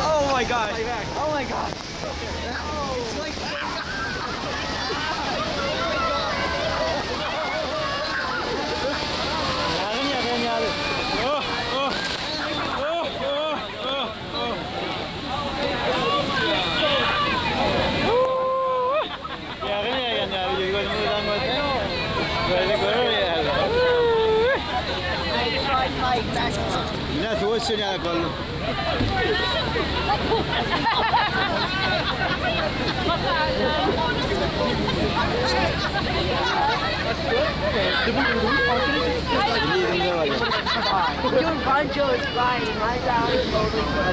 Oh my gosh. Oh my gosh. It's like Ine suwa düşen ýaly boldum.